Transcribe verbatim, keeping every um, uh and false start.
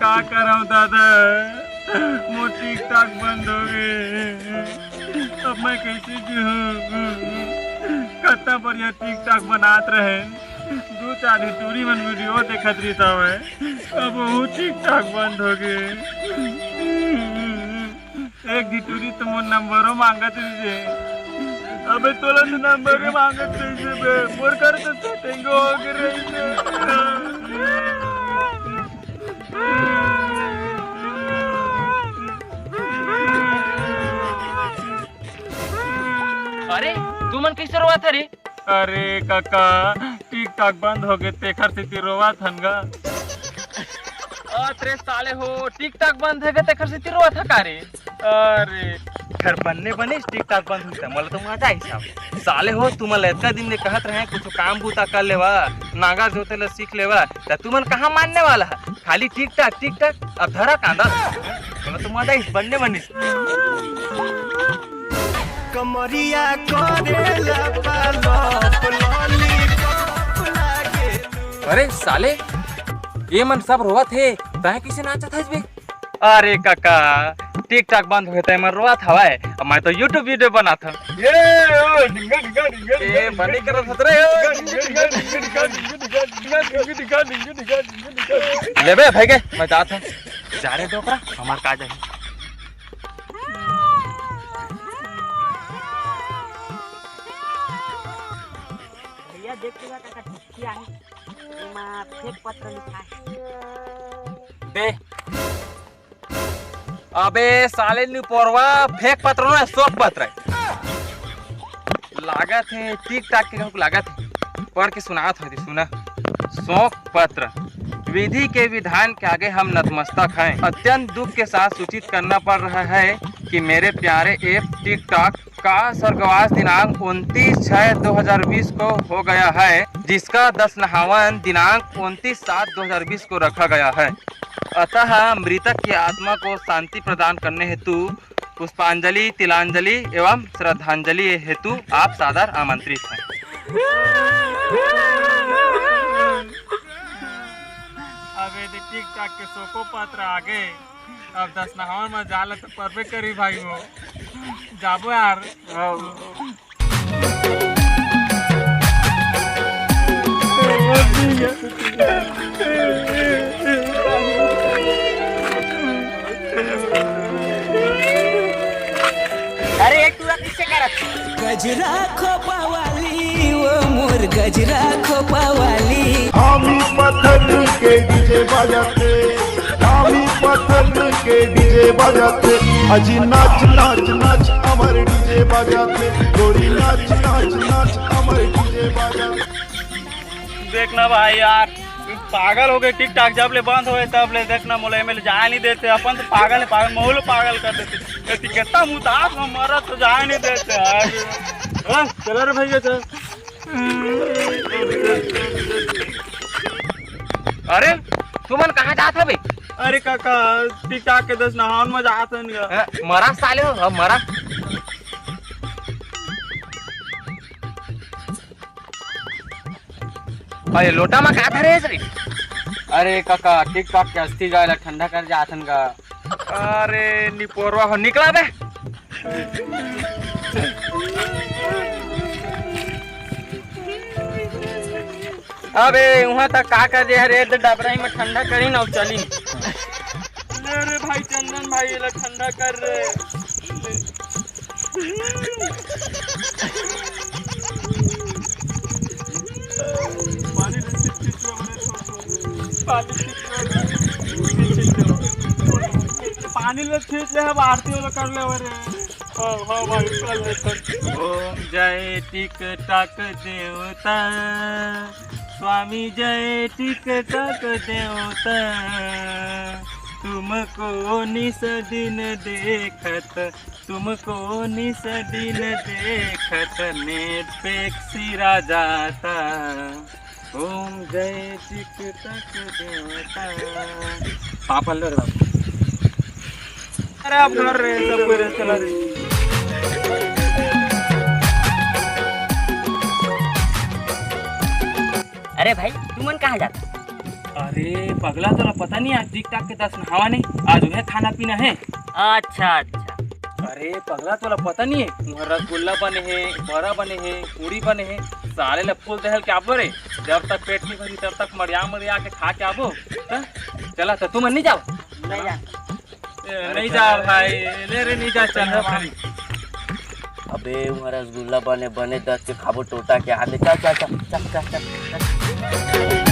का करंव दादा, मोर TikTok बंद हो गे। अब मैं कैसे जीहूँ? कतना बढ़िया TikTok बनात रहे, दू चार झन टूरी मन video देखत रहिस हवय, अब वहू TikTok बंद हो गे। एक झन टूरी तो मोर नंबरो मांगत रहिस हे। अबे तोला तो नंबर मांगत रहिस हे बे, मोर कर तो setting हो गे रहिस हे। अरे, तुमन कैसे रोवत हव रे? अरे काका, TikTok बंद हो गे, तेखर सेती रोवत हन गा। अत रे साले हो, TikTok बंद हो गे, तेखर सेती रोवत हव का रे? अरे, घर बनने बने, TikTok बंद होइस त मोला तो मजा आइस हव। साले हो, तुमन ल अतका दिन ले कहत रहे, कुछ काम बूता कर लेवा, नांगर जोते ल सीख लेवा, त तुमन कहाँ मानने वाला ह? खाली TikTok, TikTok, अब धरा कांदा। मोला तो मजा आइस, बनने बनिस। कमरिया करेला पालप, lollipop लागे। अरे साले, ये मन सब रोवत हे, तैं किसे नाचत हस बे? अरे काका, TikTok बंद होए तैं मन रोवत हवय, अब मैं तो YouTube video बनात हूँ। ये, ओ, ढिंगा, ढिंगा, ढिंगा, ए, ढिंगा, बनी करत हत रे, ओ। ढिंगा, ढिंगा, ढिंगा, ढिंगा। लेबे भाई के, मैं जात हूँ। जा रे डोकरा, हमार का जाही। भैया, देख तो का, का चिट्ठी आहे, एमा fake पत्र लिखा है। दे। अबे साले निपोरवा, fake पत्र नोहे, शोक पत्र है। लागत है, TikTok के कहूँ लागत है। पढ़ के सुनात हँव, सुना। शोक पत्र। विधि के विधान के आगे हम नतमस्तक हैं। अत्यंत दुख के साथ सूचित करना पड़ रहा है कि मेरे प्यारे ऐप TikTok का स्वर्गवास दिनांक उनतीस छह दो हज़ार बीस को हो गया है, जिसका दस नहावन दिनांक उनतीस सात दो हज़ार बीस को रखा गया है। अतः मृतक की आत्मा को शांति प्रदान करने हेतु पुष्पांजलि, तिलांजलि एवं श्रद्धांजलि हेतु आप सादर आमंत्रित हैं। अबे दे, TikTok के शोको पत्र आगे। अब दस नहावन म जाय ल तो परबे करही भाई हो। जाबो यार। अरे, एक टूरा कैसे करत? गजरा खोपा वाली, वो मोर गजरा खोपा वाली। आमी पत्थर के डीजे बजाते, आमी पत्थर के डीजे बजाते। अजी नाच, नाच, नाच, हमर डीजे बजाते। गोरी नाच, नाच, नाच, हमर डीजे बजाते। देखना भाई यार, पागल हो गे। TikTok जब ले बंद होए तब ले देखना, मोला एमे ले जाय नहीं देते। अपन तो पागल है, पागल, महू ल पागल कर देते। एती कितना मुतास में मरत तो जाय नहीं देते यार। हाँ, चला रे भैया, चल। अरे, तुमन कहाँ जात हवे? अरे काका, TikTok के दस नहावन म जात हन गा। हैं, मरा साले हो, अब मरा। अरे, लोटा म का धरे हस रे? अरे काका, TikTok के अस्थि गाय ला ठंडा कर जात हन गा। अरे निपोरवा हो, निकला बे। अबे उहाँ तक का कर दे हरे, डबरा ही में ठंडा करी ना चली। अरे भाई चंदन भाई, एला ठंडा कर रे। पानी ले छींच ले, पानी ले छींच ले, पानी ले छींच ले, अब आरती वाला कर ले रे। हाँ, हाँ भाई, कर ले, कर। ओम जय TikTok देवता, स्वामी जय TikTok देवता, तुमको निस दिन देखत, तुमको निस दिन देखत, नेट पे सिरा जाता। ओम जय TikTok देवता। पापा लो रे बाबा। अरे आप घर रे, सब कोई रे, चला रे। अरे भाई, तुमन कहाँ जाता? अरे पगला, तोला पता नहीं, आज टिकटॉक के दस नहावा नहीं, आज उहे खाना पीना है। अच्छा अच्छा। अरे पगला, तोला पता नहीं है, वहाँ रसगुल्ला बने है, बड़ा बने है, पूड़ी बने है। साले ला फूल देहल के आबो रे, जब तक पेट नहीं भरी तब तक मरिया मरिया के खा के आबो। त चला, त तुमन नहीं जाओ? नहीं जा। ए, नहीं जा भाई, ले रे, नहीं जा, चल रे भाई। अबे वहाँ रसगुल्ला बने, बने दस के खाबो टोटा के आने। चल चल चल चल चल चल।